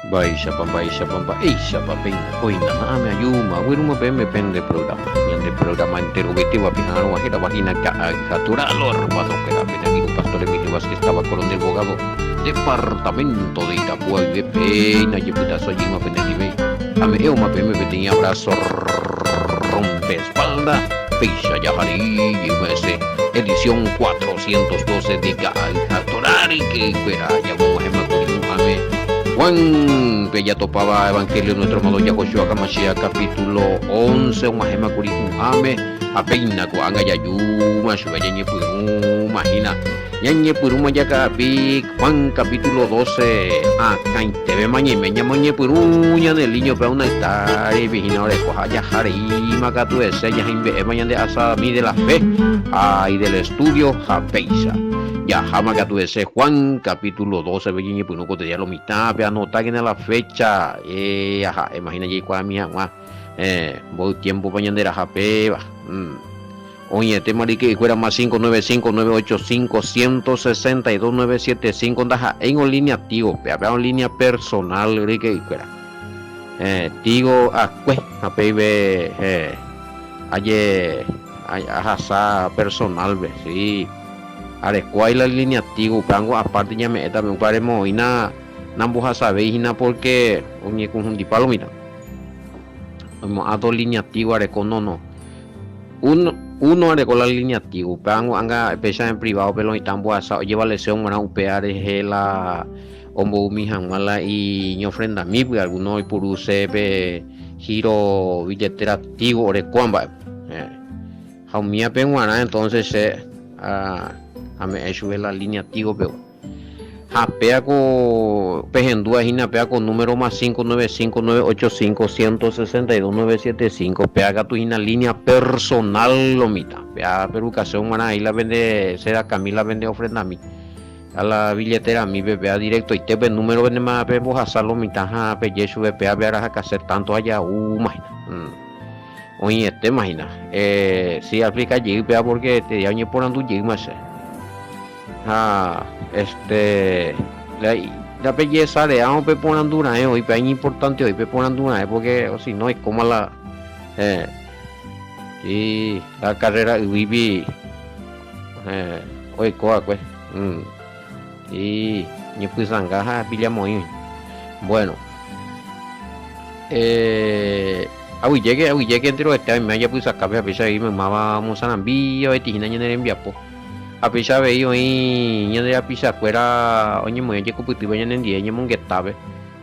Mba'éichapa, mba'éichapa, mba'éichapa péina kóina na'ãme ajúma aguerúma peẽme pende programa. Ñande programa enterovetéva peha'arõva hérava hína Ka'ay ha Toralo hermano-kuéra, pene angirũ Pastor Emilio Vázquez táva Coronel Bogado, departamento de Itapúa guive péina jepytaso jeýma pene ndive. Ame'ẽvoma peẽme peteĩ abrazo rompe espalda, péicha jaharei jeýma hese edición 412 de Ka'ay ha Torá ryke'ykuéra jamog̃uahẽma kuri hu'ãme Juan pe jatopáva Evangelio nuestro amado Yahoshua HaMashiach capítulo 11 og̃uahẽma kuri hu'ãme ha péina ko'ág̃a jajúma chupe ñañepyrũma hína. Ñañepyrũma jaka'api Juan capítulo 12 akãitevéma ñaime ñamoñepyrũ ñane líñope una hectárea hína oreko ha jaha reíma katu hese ñahimbe'éma ñande asami de la fe ha y del estudio ha péicha jaháma katu hese Juan capítulo 12 pe ñañepyrũ ko día lo mitã pe anotákena la fecha eh aha'éma hína jaikuaami hag̃ua eh mboy tiempopa ñande raha péva. Oĩetéma ryke'ykuéra más 595 985 162 975 ndaha'éingo línea Tigo pe, péva línea personal ryke'ykuéra. Héẽ, Tigo akue ha péive héẽ, aje ahasa personal-pe, sí, arekóai la línea Tigo, upévango aparte ñame'ẽta upéva remoĩna nambohasavéi hína porque oñekunhundipa lo mitã. Oimo'ã do línea Tigo areko no, no. Uno, uno areko la línea Tigo, upévango anga péicha en privado pe lo mitã ombohasa ojevalese og̃uarã upéva rehe la omboumi hag̃ua la iñofrendamígui, alguno oipuruse pe giro billetera Tigo orekóva mba'e. Ha umívape g̃uarã entonces che ame'ẽ chupe la línea Tigo pegua. Ha péa ko pehendúva hína péa ko número más 595 985 162 975 péa katu hína línea personal lo mitã péa perucación g̃uarã ahí la pende sedacami la pende ofrendami a la billeterami pe péa directoite pe número pendema pembohasa lo mitã ha peje chupe péa pe arahakase tanto ajaúma hína oĩetéma hína si aexplica jey péa porque este día oñeporandu jeýma che. Ha este la la pejesareárõ peporandu raẽ oĩ pe iñimportante oĩ peporandu raẽ porque o si no oikóma la eh si la carrera yvýipi eh oiko va'ekue si ñepysanga ha pillamoĩ oĩ. Bueno eh aguyjéke aguyjéke enterovete oime ajapysakápe ha péicha avei maymáva omosarambi ovaiti hína ñane rembiapo. Ha péicha avei oĩ ñande rapichakuéra oñemoĩ ojekupytýva ñanendie ñemongetápe,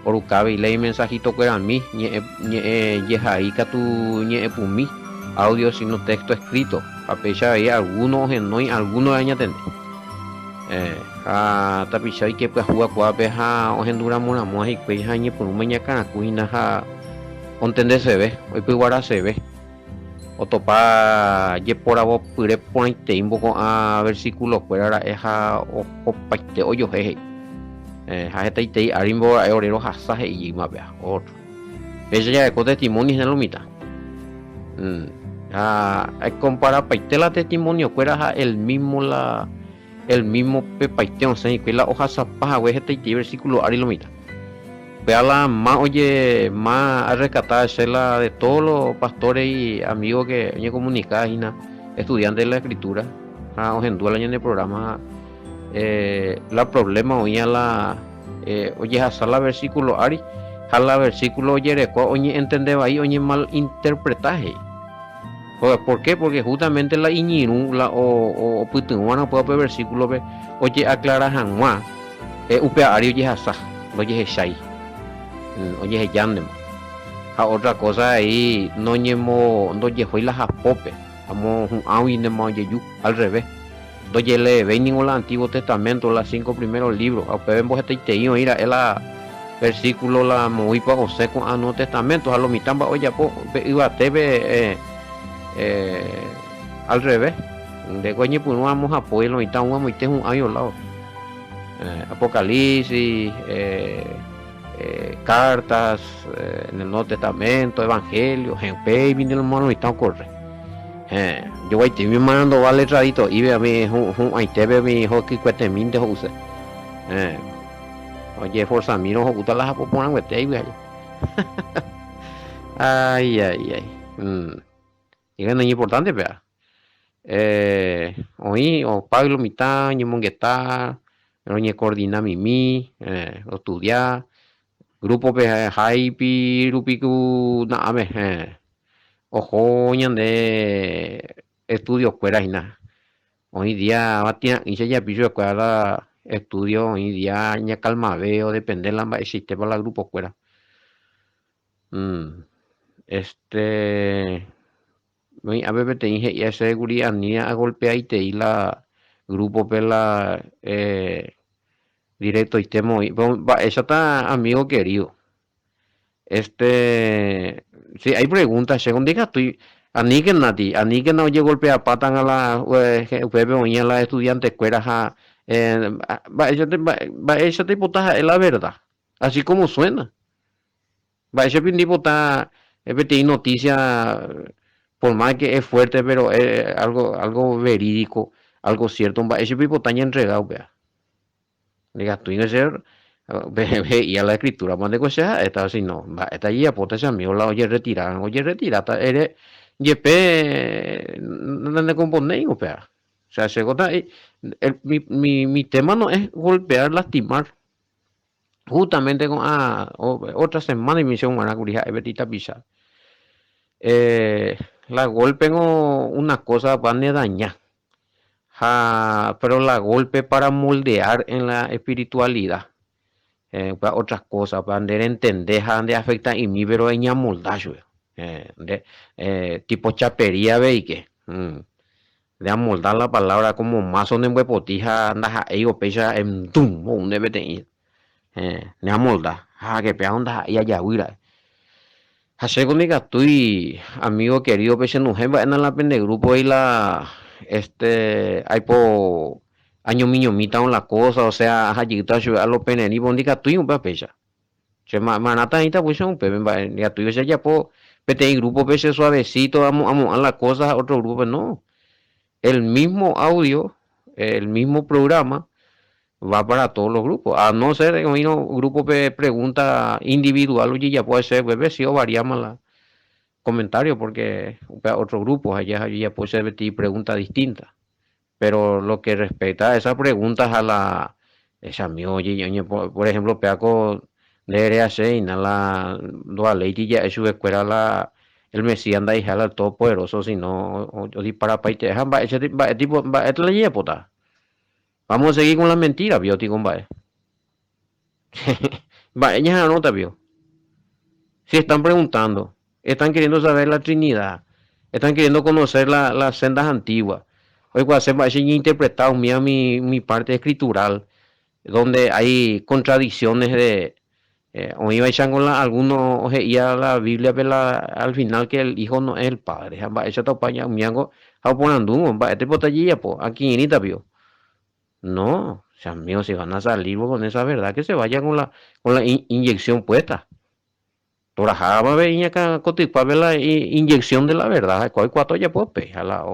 oruka avei la imensahitokuerami, ñe'ẽ, ñe'ẽ jehai katu ñe'ẽpumi, audio sino texto escrito, ha péicha avei alguno ohenói alguno añatende. Eh, ha tapicha oike pyahúva kuápe ha ohendu ramo ramóva hikuái ha iñepyrũma iñakãraku hína ha ontendeseve, oipyguaraseve. Otopa jeporavopyre porãitei mboko'ã versículo-kuéra ra'e ha opaite ojohe he'i. Ha hetaitei ári mbo ra'e ore rohasa he'i jeýma péva. Ótro. Péicha jareko testimonio hína lo mitã. Ha ecomparapaite la testimonio-kuéra ha el mismo la el mismo pepaite osẽ hikuái la ohasapa hague hetaitei versículo ári lo mitã. Péa la ma oje ma arrescata che la de todos los pastores y amigos que oñecomunica hína estudiante de la escritura ha ohendúva la ñane programa eh, la problema oĩva la eh, ojehasa la versículo ári ha la versículo ojerekua oñe'entende vai oñemalinterpreta he'i. ¿Por qué? Porque justamente la iñirũ la opytyvõrõ upéva upe versículo-pe oje'aclara hag̃ua upe ári ojehasa, ndojehechái, ojehejántema. Ha otra cosa he'i noñemo ndojehói la hapópe, amo hu'ãguintema ojeju, al revés. Ndojeleevéi ningo la Antiguo Testamento, la cinco primeros libros, ha upépe mbohetaitei oĩ ra'e la versículo la moõipa osẽ ko'ã Nuevo Testamento, ha lo mitã mba'e ojapo pe yvatépe al revés. Ndéko oñepyrũ amo hapói lo mitã ou amoite hu'ãi oláo. Apocalipsis, cartas en el Nuevo Testamento, Evangelio, upéi lo mitã okorre. Héẽ, joguaitemi marandova letradito'ípe umi hu'ãitépe umi hokykuetemínte ho'use. Héẽ. Ojeforsamírõ ho'úta la hapo porãnguetéigui aje. Ai, ai, ai. Mm. Y bueno, iñimportante péva. Eh, oĩ opáy lo mitã oñemongeta, roñecoordina mimi, eh, rostudia, grupo-pe háipi rupi ku na'ãme, eh, oho ñande estudio-kuéra hína. Oĩ día vatĩa'ỹicha japi chupekuéra la estudio, oĩ día ñakalmave odepende la mba'eichaitépa la grupo-kuéra. Este, oĩ ápe peteĩ he'íva chéve kuri ani agolpeaitei la grupo-pe la directoitéma oĩ, mba'éichata amigo querido. Este, si hay pregunta chéko ndikatúi, aníkena ti, aníkena ojegolpeapátanga la upépe oĩva la estudiante-kuéra ha mba'éicha mba'éicha toipota ha'e la verdad, así como suena. Mba'éicha pindipota peteĩ noticia por más que es fuerte pero es algo, algo verídico, algo cierto, mba'éicha pipota ñantrega upéva. Ndikatúingo che he'íva la escritura mante ko che ha'éta, sino mba'éta jajapóta che amigo la ojerretirárõ, ojerretiráta ere jepe nanekomponéi upéva. O sea, che ko nda'éi, mi, mi tema no es golpear, lastimar. Justamente ko'ã otra semana imi che g̃uarã kuri ha'e peteĩ tapicha. La golpe-ngo una cosa va nedaña. Ha pero la golpe para moldear en la espiritualidad upéva otra cosa, upéva nde rentende ha nde afecta'imi pero eñamolda chupe, nde tipo chapería aveike, nde amolda la palabra como mazo nembyepoti ha ndaha'éivo péicha endum ou nde peteĩ, ne amolda ha ke péva ndaha'éi ajavy ra'e. Ha chéko ndikatúi amigo querido pe chenuhẽ mba'éna la pende grupo-gui la este aipo añomiñomítarõ la cosa, osea ahajýta chupe a lo pererĩ po ndikatúi upéva péicha. Che marãta aĩta upéicha upépe mba'e ndikatúiva che ajapo peteĩ grupo-pe che suavecito amo'ã la cosa ha otro grupo-pe no. El mismo audio, el mismo programa va para todos los grupos, a no ser oĩrõ grupo-pe pregunta individual ojejapóva chéve upépe si ovariáma la comentario porque upéva otro grupo ha ojejapo chéve peteĩ pregunta distinta, pero lo que respecta a esa pregunta ha la chamigo por ejemplo péva ko nde eréva che hína la ndovaléiti ja'e chupekuéra la el Mesías nda'eiha la Todopoderoso sino odiparapaite ha mba'éicha mba'e tipo mba'éta la jajapóta. Vamos a seguir con la mentira pio tiko mba'e. Mba'e ñaha'arõta pio. Si están preguntando, están queriendo saber la Trinidad, están queriendo conocer la, las sendas antiguas, oikuaase mba'éicha iñinterpreta umíva umi, umi parte escritural donde hay contradicciones de oĩvaicha con la alguno he'íva la Biblia-pe la al final que el hijo no es el padre ha mba'éichata opa umíango ha oporandúngo mba'e oipota jejapo akirirĩta pio no chamigo si van a salir con esa verdad que se vaya con la con la inyección puesta toraháva avei iñakã kotykuápe la inyección de la verdad ha'ekuaa oikuaáta ojapo péicha la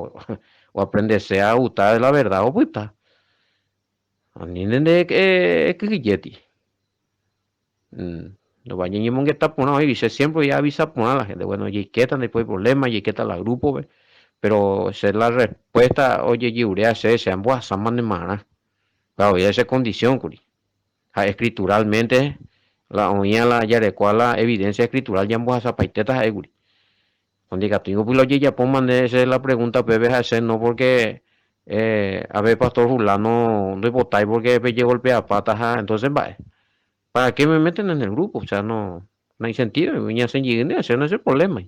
oaprendese a gustar de la verdad opyta Ani nde ekyhyjéti. Ndova ñañemongeta porã oĩgui, che siempre voy a avisa porã la gente, bueno, jaikéta ndaipóri problema, jaikéta la grupo-pe, pero che la respuesta ojejeruréva chéve che ambohasáma ne marã. Upéva oĩva che condición kuri. Ha escrituralmente la oĩva la jarekóva la evidencia escritural ñambohasapaitéta ha'e kuri. Ndikatúingo py la ojejapóma nde che la pregunta upépe ha che no porque ave pastor fulano ndoipotái porque pejegolpeapáta ha entonces mba'e. Para qué me meten en el grupo? O sea no no hay sentido, ñasẽ jeýnte ha che no che problema.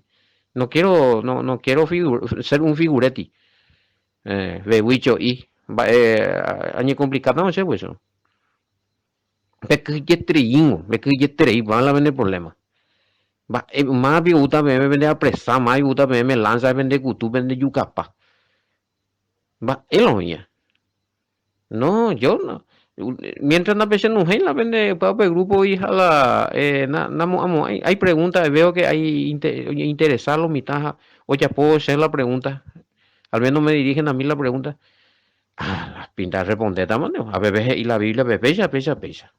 No quiero no no quiero ser un figuretti. Vevýi cho'i mba'e añecomplicátama che pues. Pekyhyjetereíngo, pekyhyjeterei van la pene problema. Mba'e, mávapi oúta peẽme pende apresa, mávapi oúta peẽme lanza pende kutu, pende jukapa. Mba'e la oĩva. No, yo no. Mientras ndapechenuhẽi la pende upéva upe grupo-gui ha la eh, na, namo'ãmo'ãi. Hay pregunta, veo que hay interesa lo mitã ha ojapo che la pregunta. Al menos me dirigen a mí la pregunta. Ah, la pinta respondétama nde, aveve he'i la Biblia-pe péicha, péicha, péicha.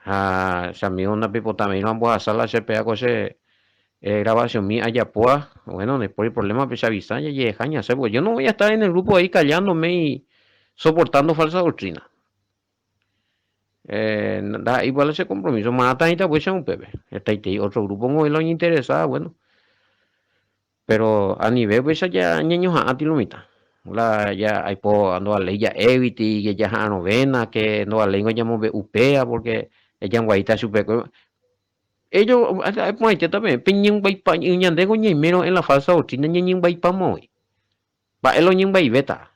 Ha che amigo ndapeipotavẽirõ ambohasa la che péa ko che grabacionmi ajapóva, bueno, ndaipóri problema pe che avisa jajeheja ñasẽ, porque yo no voy a estar en el grupo ahí callándome y soportando falsa doctrina. Ndaha'éi igual la che compromiso, marãta aĩta upéicha upépe, hetaitei otro grupo oĩ la oñeinteresáva, bueno. Pero anive upéicha ñañoha'ãti lo mitã. La ja aipo ndovaléi ja'éguiti jajaha'arõvéna ke ndovaléingo ñamombe'u péa porque ejanguaíta chupekuéra. Ellos iporãitéta peẽ, peñembyaipa ñandéko ñaimérõ en la falsa doctrina ñañembyaipa moõi. Mba'e la oñembyaivéta.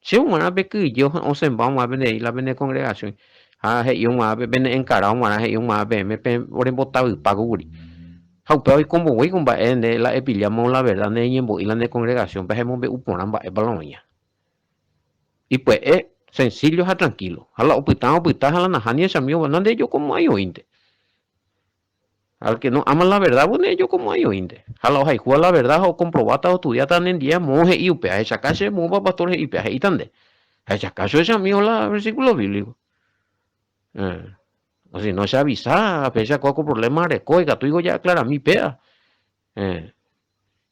Che g̃uarã pe kyhyje osẽmba og̃uarã pende isla pene congregación ha he'i og̃uarã pe pene enkarado g̃uarã he'i og̃uarã peẽme pe orembotavypa kuri. Ha upéva oikomboguéi ko mba'e nde la epillámavo la verdad nde reñembo'y la nde congregación-pe ha emombe'u porã mba'épa la oĩva. Ipya'e, sencillo ha tranquilo. Ha la opytã opyta ha la nahániri chamigo nandejokomo'ãi oĩnte. Al que no ama la verdad, pues ndejokomo'ãi oĩnte. Ha la ohayhúva la verdad ha okomprováta, ostudiáta nendive, moõ he'i upe, ahechaka che moõpa pastor he'i upe, he'íta nde. Ahechaka che chamigo la versículo bíblico. Eh, o si no che avisa, péicha kóa ko problema reko, ikatúiko ja'aclarami péa. Eh,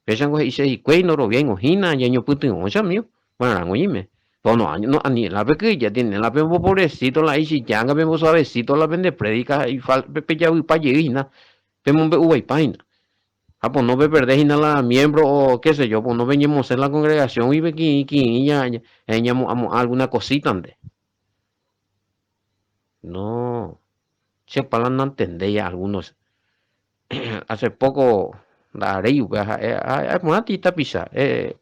péichango he'ise hikuái ndoroviáingo hína, ñañopytyvõ chamigo, marãngo ñeime. Pero no, no, ani la pekyhyje, tiene la pembo pobrecito la ichichanga, pembo suavecito la pende prédica, ha ifal, pejavypa jey hína, pemombe'u vaipa hína. Ha pono peperde hína la miembro o qué sé yo, pono peñemosẽ la congregación-gui peki'ĩ ki'ĩ ña, ñamo'ã mo'ã alguna cosita-nte. No, che pa la nantendéi algunos. Hace poco nda'aréi upe ha'e ha'e tapicha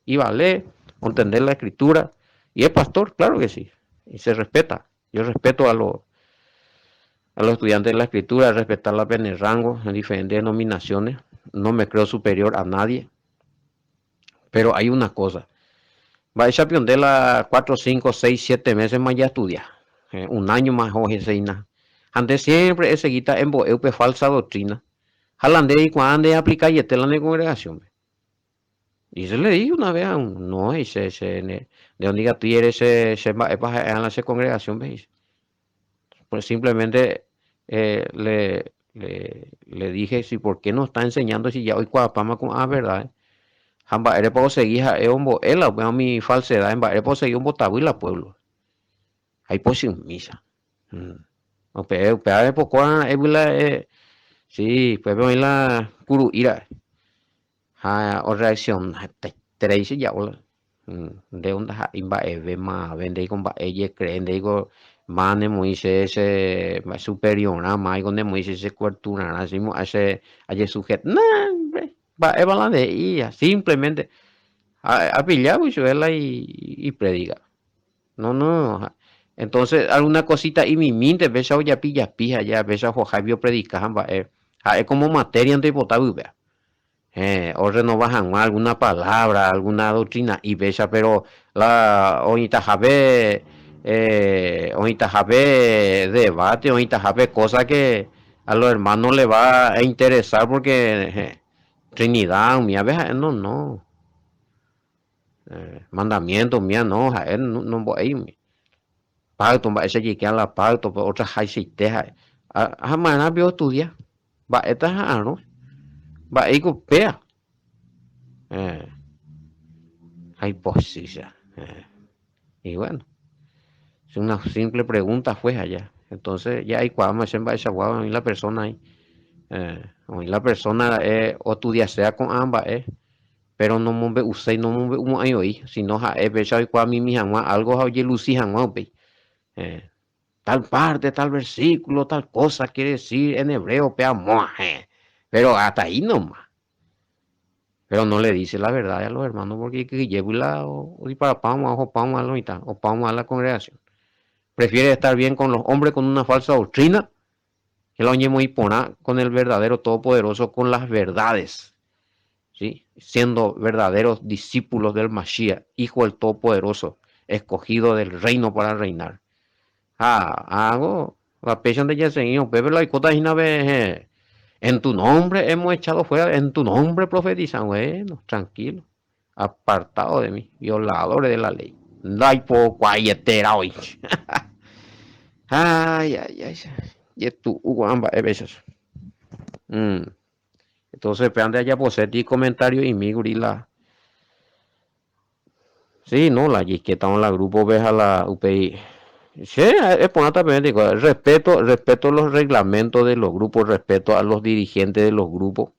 ivale ontende la escritura y es pastor, claro que sí, y se respeta. Yo respeto a los a los estudiantes de la escritura, respetar la pene rango en diferentes denominaciones, no me creo superior a nadie, pero hay una cosa, mba'éicha nde la 4, 5, 6, 7 meses más ya estudia, un año más ojeseina, ha nde siempre eseguita embo'e upe falsa doctrina, ha la nde eikuaa nde aplicaiete la ne congregación-pe. Y yo le dije una vez a un, no, dice, che, nde ndikatúi ere che, che mba'épa ha'e la che congregación-pe, dice. Pues simplemente eh, le, le, le dije, si por qué no está enseñando si ya oikuaapáma ko'ã verdad, ha mba'érepa osegi ha'e ombo'e la upéva umi falsedad, mba'érepa osegi ombotavy la pueblo. Ha ipochy'ỹmícha. Upe, upéva repokóva ra'égui la eh, sí, upépe oĩ la kuru'i ra'e. Ha orreacciona hetaiterei che ja'o la. Nde ndaha'éi mba'eve mave, ndéiko mba'e jecree, ndéiko ma nemoĩ che che superiorã, máiko nemoĩ che che coberturarã, che imo'ã che ajesujet, nah, mba'épa la nde he'íva, simplemente apillágui chupe la iprédica. No, no, entonces alguna cosita imimínte péicha ojapi japi ha ja péicha ohoháipi opredika ha mba'e, ha'e como materia-nte oipota vy'a. Héẽ, orrenova hag̃ua alguna palabra, alguna doctrina'i péicha, pero la oĩtahápe, oĩtahápe debate, oĩtahápe cosa que a los hermanos le va a interesar porque, héẽ, Trinidad umívape ha'e no, no. Mandamiento umíva no, ha'e nombo'éi umi. Pacto, mba'éicha jaike la pacto, pe otra haichaite ha'e. Ha marã pe ostudia, mba'éta ha'arõ, mba'éiko péa. Ha ipochýicha. Y bueno, es una simple pregunta fue allá. Entonces ya aikuaáma che mba'eichagua oĩ la persona ahí. Oĩ la persona ra'e ostudiasea ko'ã mba'e. Péro nomombe'uséi, nomombe'umo'ãi voi, síno ha'e péicha oikuaamimi hag̃ua álgo ha ojelusi hag̃ua upéi. Tal párte, tal versíkulo, tal kósa kiere desir en hebreo pe amóa, péro hasta ahí noma. Péro no le díse la verdad a los hermanos pórke ikyhyjégui la odiparapa hag̃ua, ohopa hag̃ua lo mitã, opa hag̃ua la kongregasión. Prefiere estar bien con los hombres con una falsa doctrina que la oñemoĩ porã con el verdadero Todopoderoso con las verdades. ¿sí? Siendo verdaderos discípulos del Mashiach, Hijo del Todopoderoso, escogido del reino para reinar. Ha ág̃o, la péichante jasegui upépe la oikóta hína pe en tu nombre hemos echado fuera, en tu nombre profetizamos. Bueno, tranquilo, apartado de mí, violadores de la ley. Ndaipokuaaietera oĩ. Ay, ay, ay. Jetu'u ko'ã mba'e péicha. Entonces péa nde ajaposéti comentario'imi kuri la Sí, no, la jaikétava la grupo-pe ha la upéi che eporãta peẽ tiko, respeto, respeto los reglamentos de los grupos, respeto a los dirigentes de los grupos,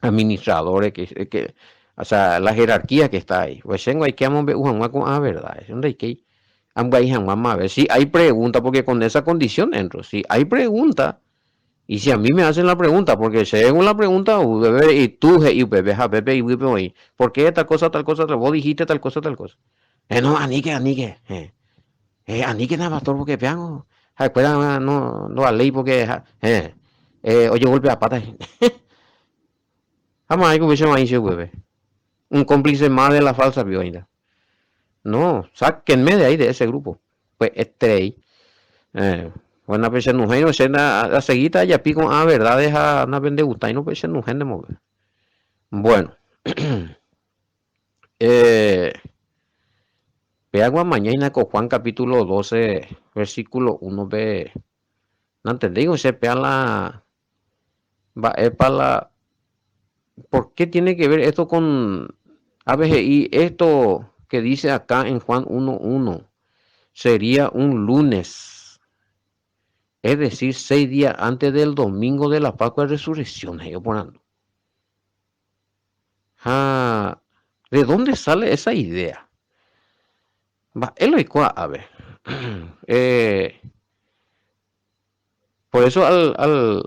administradores que, que, o sea, la jerarquía que está ahí. Pues chéngo aike amombe'u hag̃ua ko'ã verdad, che ndaikéi ambyai hag̃ua mave. Si hay pregunta, porque con esa condición entro, si hay pregunta, Y si a mí me hacen la pregunta, porque según la pregunta, y tú he'i upépe, ha pépe iguýpe oĩ, ¿por qué tal cosa, tal cosa, tal, vos dijiste tal cosa, tal cosa? Eh, no, aníke, aníke, eh, eh, aníkena pastor, porque péango, ha'ekuéra no, no valéi porque, eh, eh, ojegolpeapáta. Ha ma'ẽiko upéicha oĩ che upépe. Un cómplice más de la falsa pio oĩta. No, sáquenme de ahí de ese grupo. Pues estrei. Eh, bueno, pe che nuhéirõ che aseguíta ajapi ko'ã verdades ha napendegustáirõ pe che nuhénte mokõi. Bueno. eh, pe aguamañáina ko Juan capítulo 12 versículo 1 pe nantendéiko che péa la Mba'épa la Por qué tiene que ver esto con Ápe he'i esto que dice acá en Juan 1.1 sería un lunes, es decir, seis días antes del domingo de la Pascua de Resurrección, he'i oporandu. Ha de dónde sale esa idea? Mba'e la oikuaa ápe? Eh, Por eso al, al,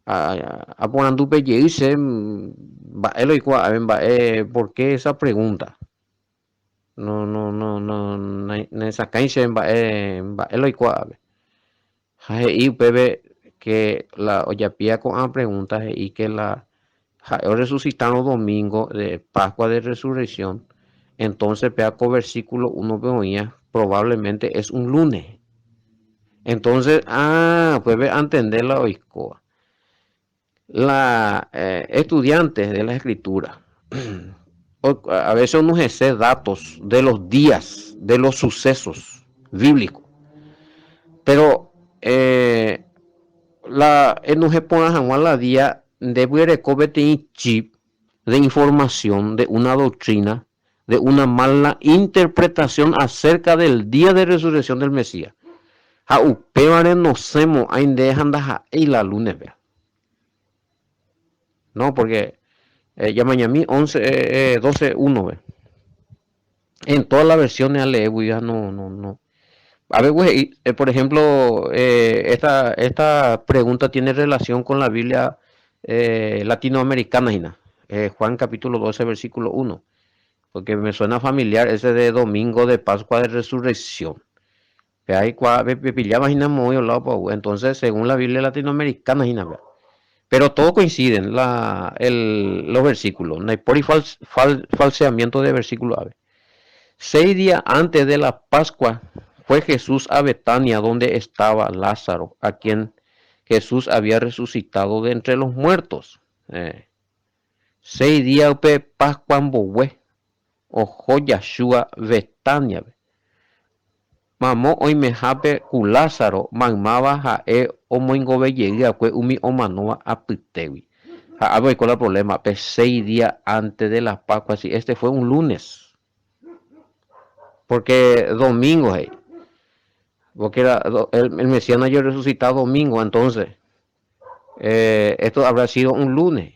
aporandu jey che mba'e la oikuaa mba'e por qué esa pregunta. No, no, no, no, nahesakãi che mba'e mba'e la oikuaa. Ha he'i upépe que la ojapia ko'ã pregunta he'i que la ha'e orresucitárõ domingo de Pascua de Resurrección, entonces péa ko versículo 1-pe oĩva probablemente es un lunes. Entonces, ah, upépe antende la oikóva. La estudiantes de la escritura a veces onohese datos de los días, de los sucesos bíblicos. Pero eh, la enohẽ porã hag̃ua la día nde pyereko peteĩ chip de información de una doctrina, de una mala interpretación acerca del día de resurrección del Mesías. Ha upévare nosẽmo'ãi nde ha ndaha'éi la lunes-pe. No, porque eh, ñamañami 11, eh, eh, 12, 1-pe. En todas las versiones aleégui ha no, no, no. A ver, pues, por ejemplo, esta, esta pregunta tiene relación con la Biblia latinoamericana, hína. Juan capítulo 12, versículo 1. Porque me suena familiar ese de domingo de Pascua de Resurrección. Pe aikuaa, pe pepilláva hína moõi oláopa ou. Entonces, según la Biblia latinoamericana hína péva. Pero todo coinciden la, el, los versículos. Ndaipóri fal, fal, falseamiento de versículo ave. Seis días antes de la Pascua fue Jesús a Betania donde estaba Lázaro, a quien Jesús había resucitado de entre los muertos. Eh. Seis días upe Pascua mbogue oho Yahshua Betania-pe. Mamo oimehápe ku Lázaro maymáva ha'e omoingove jey akue umi omanóva apytégui. Ha ápe oiko la problema, pe seis días antes de la Pascua, si este fue un lunes. Porque domingo he'i. Porque era, el, el Mesías no resucitado domingo, entonces esto habrá sido un lunes.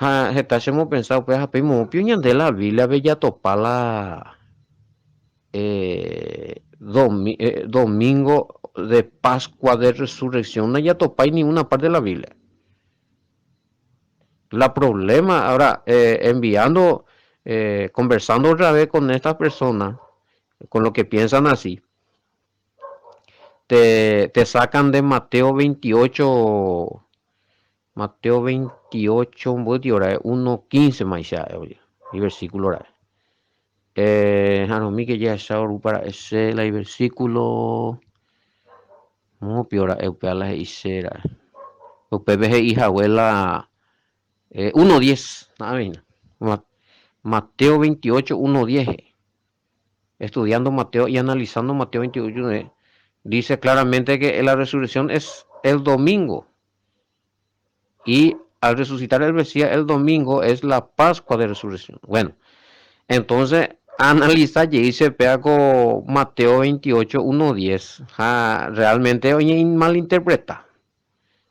Ha heta chemopensa upéva ha peimo'õpio ñande la Biblia-pe jatopa la domingo de Pascua de Resurrección ndajatopái ninguna parte de la Biblia. La problema ahora enviando, conversando otra vez con estas personas, con lo que piensan así, te, te sacan de Mateo 28, Mateo 28, mboyty hora 1.15 maicha, oye, y versículo hora. Eh, que ya para ese la versículo moõpio ra'e upéva la he'ise ra'e. Upépe he'i hague la 1.10, na'ãveína. Mateo 28, 1.10 he'i. Estudiando Mateo y analizando Mateo 28, Dice claramente que la resurrección es el domingo. Y al resucitar el Mesías el domingo es la Pascua de resurrección. Bueno, entonces analiza jey péa ko Mateo 28, 1, 10. Ha realmente oñe malinterpreta.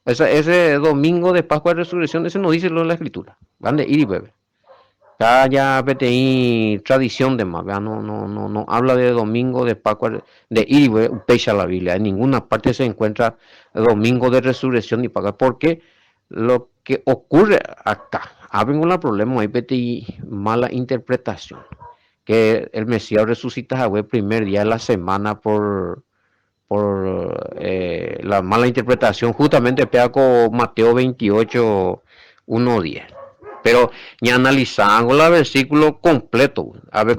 Esa, ese domingo de Pascua de Resurrección, ese no dice lo de la Escritura. Van de ir y bebe. Ya, ya peteĩ tradición de más, no, no, no, no habla de domingo de Pascua de ir y bebe, upéicha la Biblia. En ninguna parte se encuentra domingo de resurrección ni Pascua. Porque lo que ocurre acá, había un problema, hay peteĩ mala interpretación. Que el Mesías resucita el primer día de la semana por la mala interpretación, justamente péa ko Mateo 28, 1, 10. Pero ya analizando el versículo completo, a ver,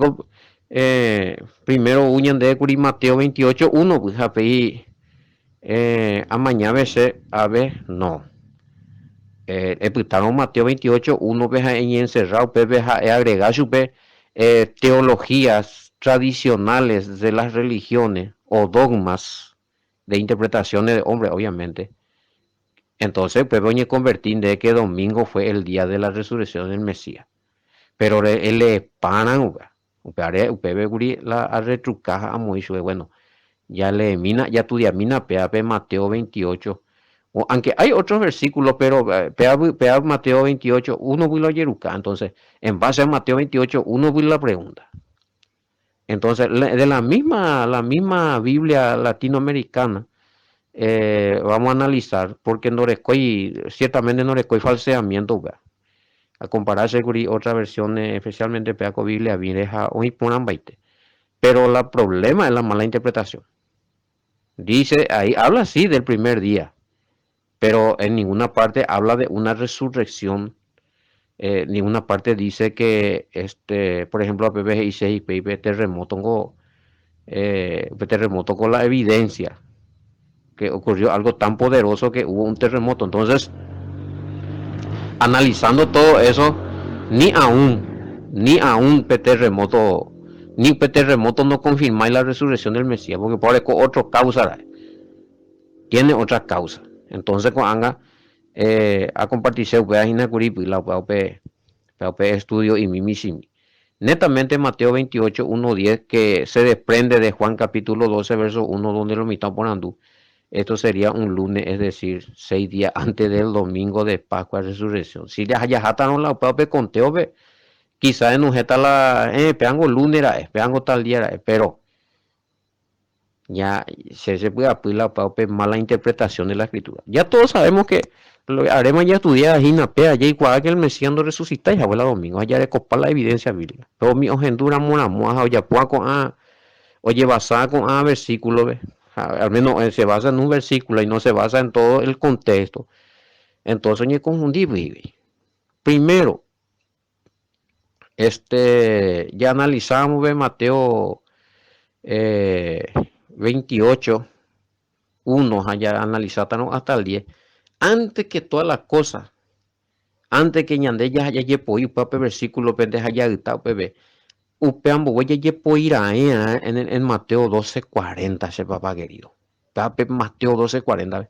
primero ñande kuri Mateo 28, 1, pues, eh, amaña veces, a ver, no. Epytárõ Mateo 28, 1 pe ha eñencerrado, pe ha agregar chupe teologías tradicionales de las religiones o dogmas de interpretaciones de hombre, obviamente. Entonces, pues voy a convertir de que domingo fue el día de la resurrección del Mesías. Pero él le paran, upe kuri la arretrucaja a Moisés, bueno, ya le mina, ya mina péa Mateo 28. O, aunque hay otros versículos, pero péa, péa Mateo 28, 1 lo yeruca. Entonces, en base a Mateo 28, 1 la pregunta. Entonces, de la misma Biblia latinoamericana, vamos a analizar, porque no ciertamente no falseamiento, a compararse con otra versión, especialmente péa ko Biblia, vieja hoy baite. Pero la problema es la mala interpretación. Dice, ahí habla así del primer día, pero en ninguna parte habla de una resurrección. Ninguna parte dice que, por ejemplo, a 6 y terremoto, terremoto con la evidencia que ocurrió algo tan poderoso que hubo un terremoto. Entonces, analizando todo eso, ni aún terremoto, ni terremoto no confirma la resurrección del Mesías, porque por otra causa, tiene otra causa. Entonces, cuando a compartirse la estudio y mimi Netamente Mateo 28, 1, 10, que se desprende de Juan capítulo 12, verso 1, donde lo mitad por andú. Esto sería un lunes, es decir, 6 días antes del domingo de Pascua de Resurrección. Si ya ya no la conteo, quizás en un la peango lunes era, peango tal día era, pero ya se puede aplicar la mala interpretación de la escritura. Ya todos sabemos que lo haremos ya estudiar pea ya igual que el Mesías no resucita y abuela domingo, allá de copar la evidencia bíblica. Pero mi ohendúra mora ya con a oye basada con a versículo, ve. Al menos se basa en un versículo y no se basa en todo el contexto. Entonces, ni confundí, Primero, ya analizamos ve, Mateo 28, 1, ya analizamos hasta el 10. Antes que todas las cosas, antes que ñande ya ya jepoi upe versículo pendeja ya upe upe ambue jajepoiraẽ en Mateo 12:40, che papá querido. Tape Mateo 12:40.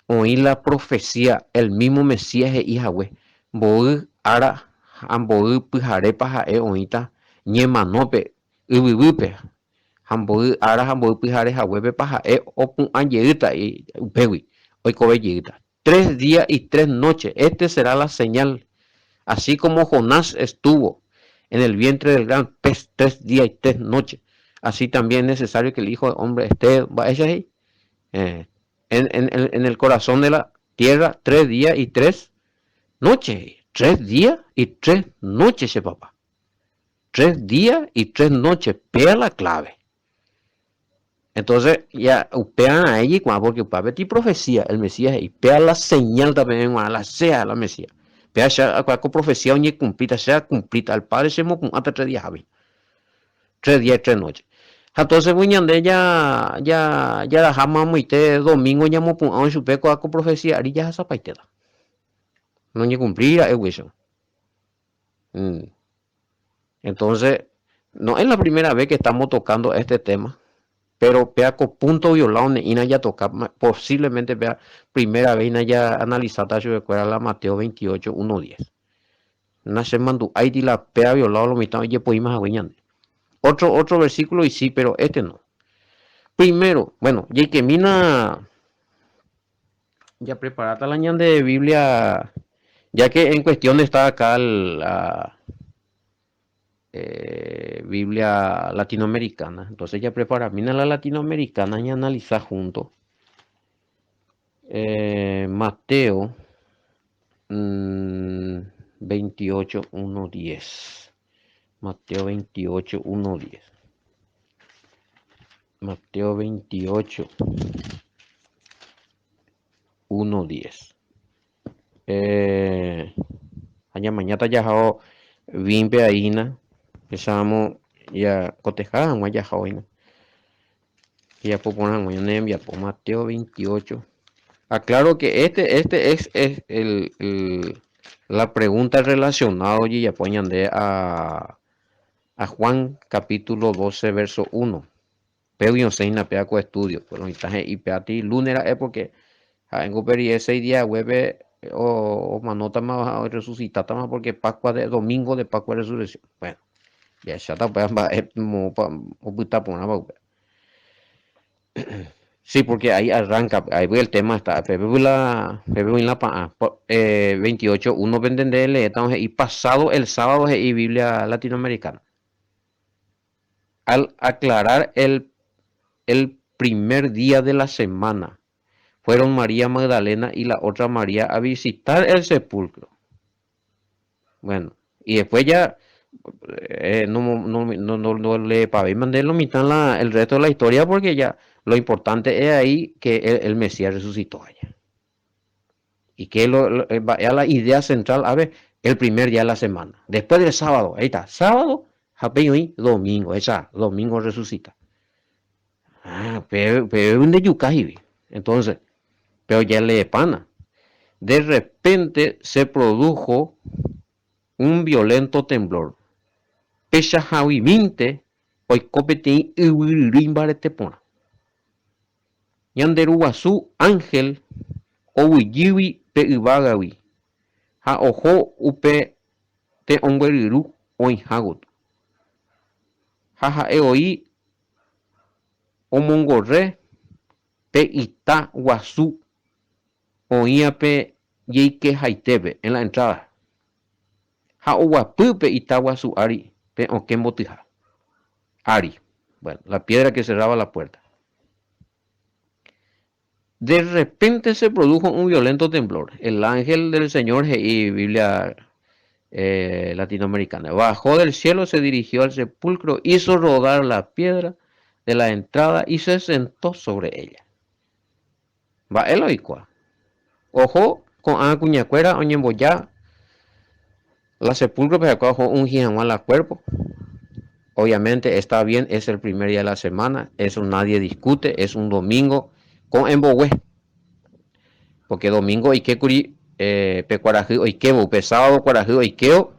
Oí la profecía, el mismo Mesías he'i hague. Mboy ára ha mboy pyharépa ha'e oĩta ñemanópe yvyguýpe ha mboy ára ha mboy pyhare haguépepa ha'e opu'ã jeýta upégui oikove jeýta. 3 días y 3 noches. Este será la señal. Así como Jonás estuvo en el vientre del gran pez 3 días y 3 noches, así también es necesario que el Hijo del Hombre esté vaya ahí, en el corazón de la tierra 3 días y 3 noches. 3 días y 3 noches, ese papá. 3 días y 3 noches. Pea la clave. Entonces, ya, upea ahí, porque upea ti profecía, el Mesías, y pea la señal también, la sea la Mesías. Pea ya, con profecía oñe cumplida, sea cumplida. Al Padre se mo hasta 3 días, Javi. 3 días y 3 noches. Entonces, ñande ya, ya, ya jama muite domingo ya mo pu chupe ko profecía, ari ya zapaiteta. No ñe cumplir el hueso. Entonces, no es la primera vez que estamos tocando este tema. Pero péa ko punto violado ne'ĩra jatoka, posiblemente péa primera vez hína ja analizáta chupekuéra la Mateo 28, 1, 10. Nachemandu'áiti la péa violado lo mitã ojepoíma hague ñande. Otro, otro versículo y sí, pero este no. Primero, bueno, jaikemína japreparáta la ñande Biblia, ya que en cuestión está acá la Biblia latinoamericana. Entonces japreparamína la latinoamericana ñaanalisa junto. Mateo 28, 1, 10. Mateo 28, 1, 10. Mateo 28, 1, 10. Eh, ha ñamañáta jahao vínpe ahí hína, pechámo ya koteha hag̃ua jahao hína. Jajapo porã hag̃ua ñane rembiapo. Mateo 28. Aclaro que este, este es, es el, el, la pregunta relacionada ojejapo ñande a, a Juan capítulo 12 verso 1. Pégui osẽ hína péva ko estudio. Pero mitã he'i péva lunes ra'e porque ha'éngo upe rire seis día haguépe omanótama ha orresucitátama porque Pascua de domingo de Pascua de Resurrección. Bueno, jahecháta upéva mba'e moõpa opyta porãva upéva. Sí, porque ahí arranca, ahí el tema está, pépe la, pépe oĩ la pa'ã. 28, 1 pe nde leéta he'i pasado el sábado he'i Biblia latinoamericana. Al aclarar el, el primer día de la semana, fueron María Magdalena y la otra María a visitar el sepulcro. Bueno, y después ya no, no, no, no, no le pavé mandé lo mitad la, el resto de la historia porque ya lo importante es ahí que el, el Mesías resucitó allá. Y que lo, lo, es la idea central, a ver, el primer día de la semana. Después del sábado, ahí está, sábado, ha peñoi domingo, esa, domingo resucita. Ah, pero, pero un de yuca, Entonces, pero ya le pana. De repente se produjo un violento temblor. Peichaháguimínte oiko peteĩ yvyryrýi mbarete porã. Ñande Ru Guasu ángel oguejýgui pe yvágagui ha oho upe te'õngueryru oĩha gotyo. Ha ha'e oĩ omongorre pe ita guasu oĩva pe jeikehaitépe, en la entrada, ha oguapy pe ita guasu ári pe okẽ mbotyha ári, bueno, la piedra que cerraba la puerta. De repente se produjo un violento temblor. El ángel del Señor, he'i Biblia latinoamericana, bajó del cielo, se dirigió al sepulcro, hizo rodar la piedra de la entrada y se sentó sobre ella. Mba'e la oikuaa? Oho ko'ã kuñakuéra oñemboja la sepulcro-pe ha'ekuaa oho ungi hag̃ua la cuerpo. Obviamente está bien, es el primer día de la semana, eso nadie discute, es un domingo ko'ẽ mbogue. Porque domingo oike kuri pe kuarahy oikévo, upe sábado kuarahy oikévo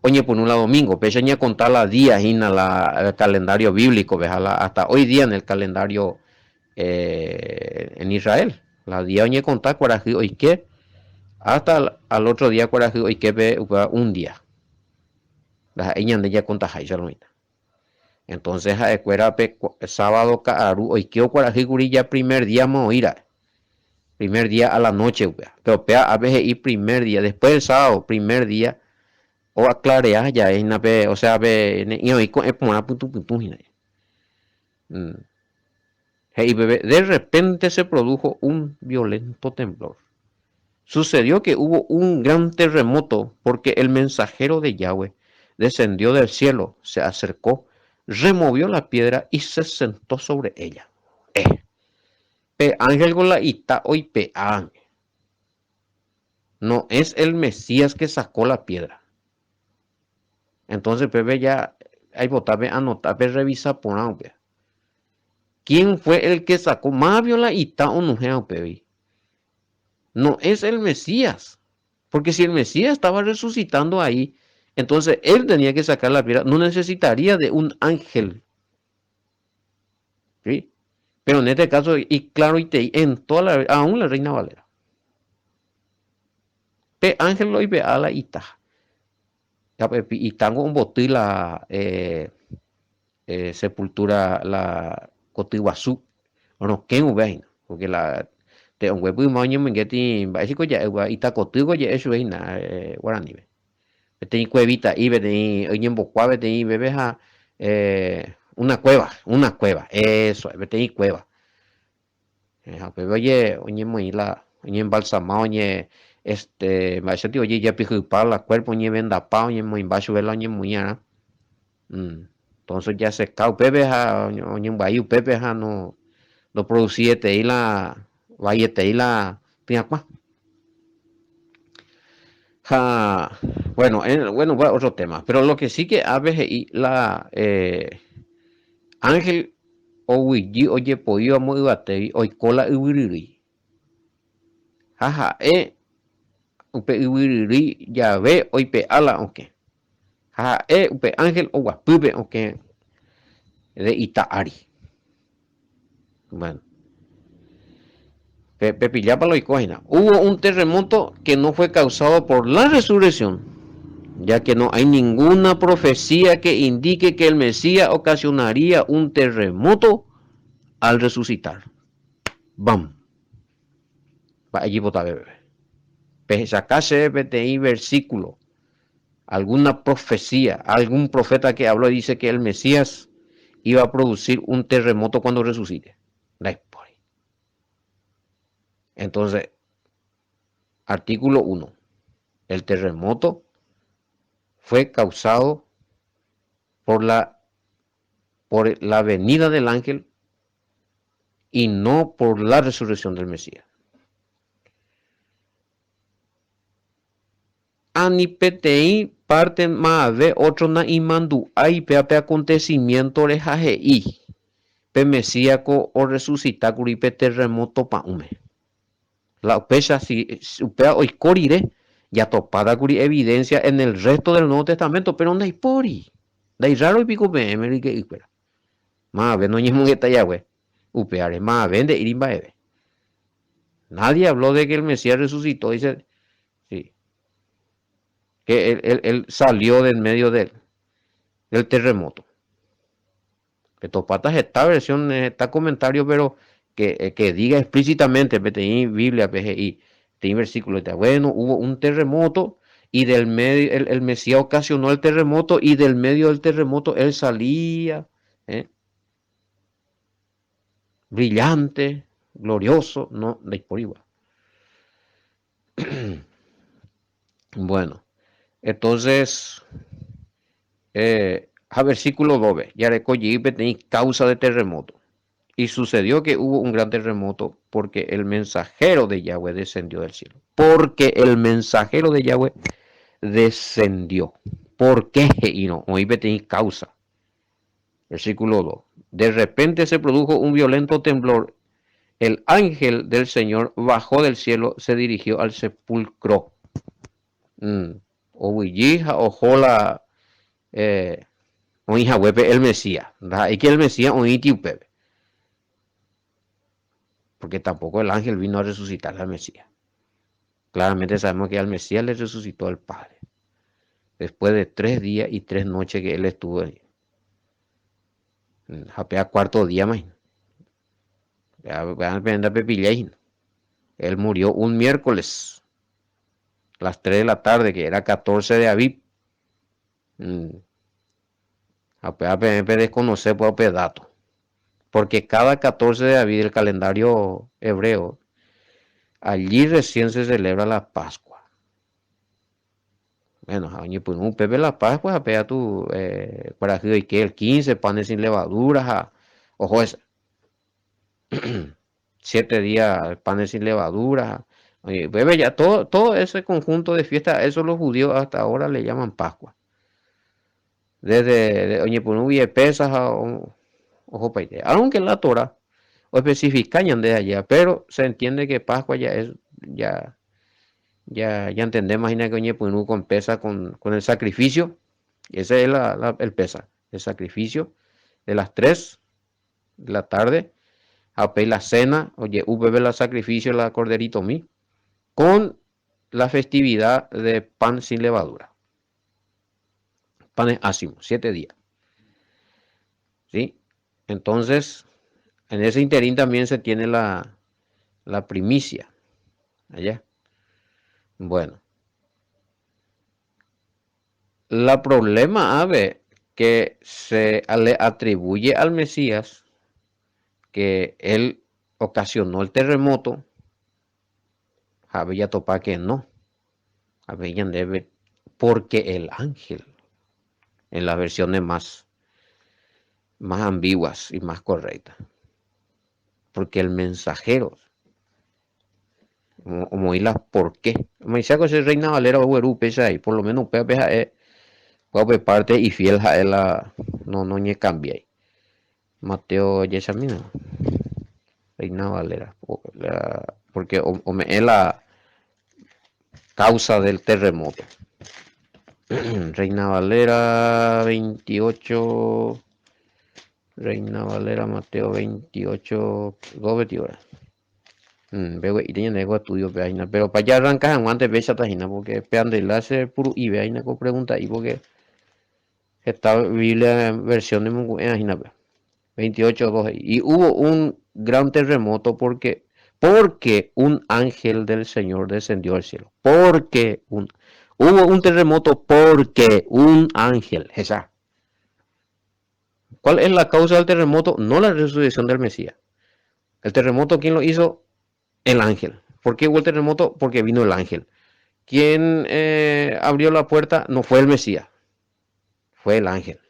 oñepyrũ la domingo. Péicha ñakonta la día hína la calendario bíblico-pe ha la hasta hoy día en el calendario en Israel, la día oñekonta kuarahy oike hasta al otro día kuarahy oiképe upéva un día. Ndaha'éi ñande jakontaháicha lo mitã. Entonces ha'ekuéra pe sábado ka'aru oike okuarahy kuri ja primer día ma oĩ ra'e. Primer día a la noche upéva. Pero upéva ápe he'i primer día, después del sábado, primer día oaclarea jave hína pe, o sea pe ne'ĩ oĩ ko'ẽ porã pytũ pytũ hína. He'i peve, de repente se produjo un violento temblor. Sucedió que hubo un gran terremoto porque el mensajero de Yahweh descendió del cielo, se acercó, removió la piedra y se sentó sobre ella. Eh! Pe ángel ko la ita oipe'a. No es el Mesías que sacó la piedra. Entonces peve ya aipota pe anota pe revisa porã upéva. ¿Quién fue el que sacó? Mávio la ita onuhẽ upégui. No es el Mesías. Porque si el Mesías estaba resucitando ahí, entonces él tenía que sacar la piedra. No necesitaría de un ángel. ¿Sí? Pero en este caso iclaroitei en toda la, aún la Reina Valera. Pe ángel oipe'a la ita. Itango omboty la eh, eh, sepultura la koty guasu rokẽ upe hína. Porque la te'õnguépy yma oñemoingéti mba'éichiko ja'e upéva itakotýko je'e chupe hína eh, guaranípe. Peteĩ kuevita'i, peteĩ oñembokua peteĩ veve ha eh, una cueva, una cueva, eso es, peteĩ cueva. Ha upépe oje, oñemoĩ la, oñembalsama, oñe, este, mba'éicha tio ojejapihypa la cuerpo, oñevendapa, oñemoĩmba chupe la oñemoĩ arã. Entonces ojaseka upépe ha oñembyai upépe ha no, ndoproducietei la, vaietei la tyakuã. Ha, bueno, bueno, upéva otro tema. Pero lo que sí que ápe he'i la ángel Oguyjy ojepoíva amo yvatégui oiko la yvyryrýi. Ha ha'e upe yvyryrýi jave oipe'a la okẽ. Ha ha'e upe ánhel oguapy pe okẽ de ita ári. Bueno. Pe, pepillápa la oiko hína. Hubo un terremoto que no fue causado por la resurrección, ya que no hay ninguna profecía que indique que el Mesías ocasionaría un terremoto al resucitar. Bam! Mba'e jepotave peve. Pehechaka chéve peteĩ versículo, alguna profecía, algún profeta que habló y dice que el Mesías iba a producir un terremoto cuando resucite. Ndaipóri. Entonces, artículo 1. El terremoto fue causado por la, por la venida del ángel y no por la resurrección del Mesías. Ani peteĩ parte mave otro na'imandu'ái péva pe acontecimiento re ha he'i, Pe Mesías ko orresusita kuri pe terremoto pa'ũme. La upéicha, si upéva oiko rire, jatopáta kuri evidencia en el resto del Nuevo Testamento, pero ndaipóri. Ndairrároi piko peẽme ryke'ykuéra. Mavave noñemongetái hague upévare, mavave nde'íri mba'eve. Nadie habló de que el Mesías resucitó, dice, sí, que él, él, él salió de en medio del, del terremoto. Petopáta heta versión, heta comentario, pero que, que diga explícitamente peteĩ Biblia-pe he'i, peteĩ versículo, bueno, hubo un terremoto y del medio, el, el Mesías ocasionó el terremoto y del medio del terremoto él salía, ¿eh? brillante, glorioso, no, ndaipóriva. Bueno, entonces, eh, ha versículo 2, jareko jey peteĩ causa de terremoto. Y sucedió que hubo un gran terremoto porque el mensajero de Yahweh descendió del cielo. Porque el mensajero de Yahweh descendió. ¿Por qué he'írõ? Oĩ peteĩ causa. Versículo 2. De repente se produjo un violento temblor. El ángel del Señor bajó del cielo, se dirigió al sepulcro. Mm. Oguejy ha oho la eh, oĩ haguépe el Mesías. Ndaha'éi que el Mesías oĩti upépe. Porque tampoco el ángel vino a resucitar al Mesías. Claramente sabemos que al Mesías le resucitó el Padre. Después de tres días y tres noches que él estuvo ahí. Ha péa cuarto día ma hína. Péa ndapepillái hína. Él murió un miércoles, las 3 de la tarde, que era 14 de Aviv. Ha péa peẽ pedesconoce pues upe dato. Porque cada 14 de Aviv del calendario hebreo, allí recién se celebra la Pascua. Bueno, ha oñepyrũ upépe la Pascua ha péa tu eh, kuarahy oike el 15, panes sin levadura ha oho esa. Siete días panes sin levadura. Upépe ya todo, todo ese conjunto de fiestas, eso los judíos hasta ahora le llaman Pascua. Desde oñepyrũ guive Pesaj ha ohopaite. Aunque la Torah oespecifica ñande allá, pero se entiende que Pascua ya es, ya, ya, ya entendemos hína que oñepyrũ con Pesaj, con, con el sacrificio. Ese es la, la, el Pesaj, el sacrificio de las tres. de la tarde, ha upéi la cena, oje'u peve la sacrificio la corderitomi, con la festividad de pan sin levadura. Panes ácimos, siete días. ¿Sí? Entonces, en ese interín también se tiene la, la primicia. Allá. Bueno. La problema, ave, que se le atribuye al Mesías, que él ocasionó el terremoto, ha jatopa que no. Avei ñandéve porque el ángel, en las versiones más, más ambiguas y más correctas. Porque el mensajero, omoĩ la por qué. Omoĩcháko che Reina Valera ogueru upéicha ahí, por lo menos upévape ha'e, upéva parte ifiel ha'e la no noñekambiái. Mateo jechamína. Reina Valera. Porque ome'ẽ la causa del terremoto. Reina Valera 28. Reina Valera Mateo 28. 2 horas. Mbegue'íta ñande ko estudio-pe aína, pero pa jarranka hag̃uánte péichata hína, porque pe andela che puru'ive aína ko pregunta'i, porque heta Biblia versión nemongu'ẽva hína pe. 28, 2 he'i, Y hubo un gran terremoto porque, porque un ángel del Señor descendió del cielo. Porque un, hubo un terremoto porque un ángel, hecha. ¿Cuál es la causa del terremoto? No la resurrección del Mesías. El terremoto, ¿quién lo hizo? El ángel. ¿Por qué hubo el terremoto? Porque vino el ángel. ¿Quién abrió la puerta? No fue el Mesías. Fue el ángel.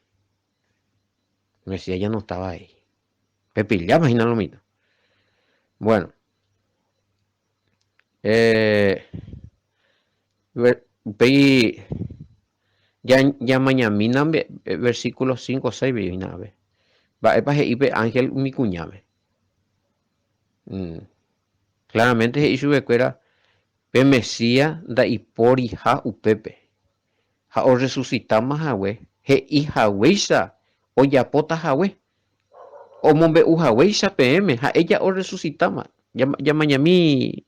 El Mesías ya no estaba ahí. Pepe, ya imagina lo mismo. Bueno. Upéi ñamañamína versículo 5, 6 hína ave. Mba'épa he'i pe ángel umi kuñáme. Claramente he'i chupekuéra pe Mesías ndaiporiha upépe ha orresusitáma hague he'i haguéicha ojapóta hague. Omombe'u haguéicha peẽme ha'e ja orresusitáma. Ñamañami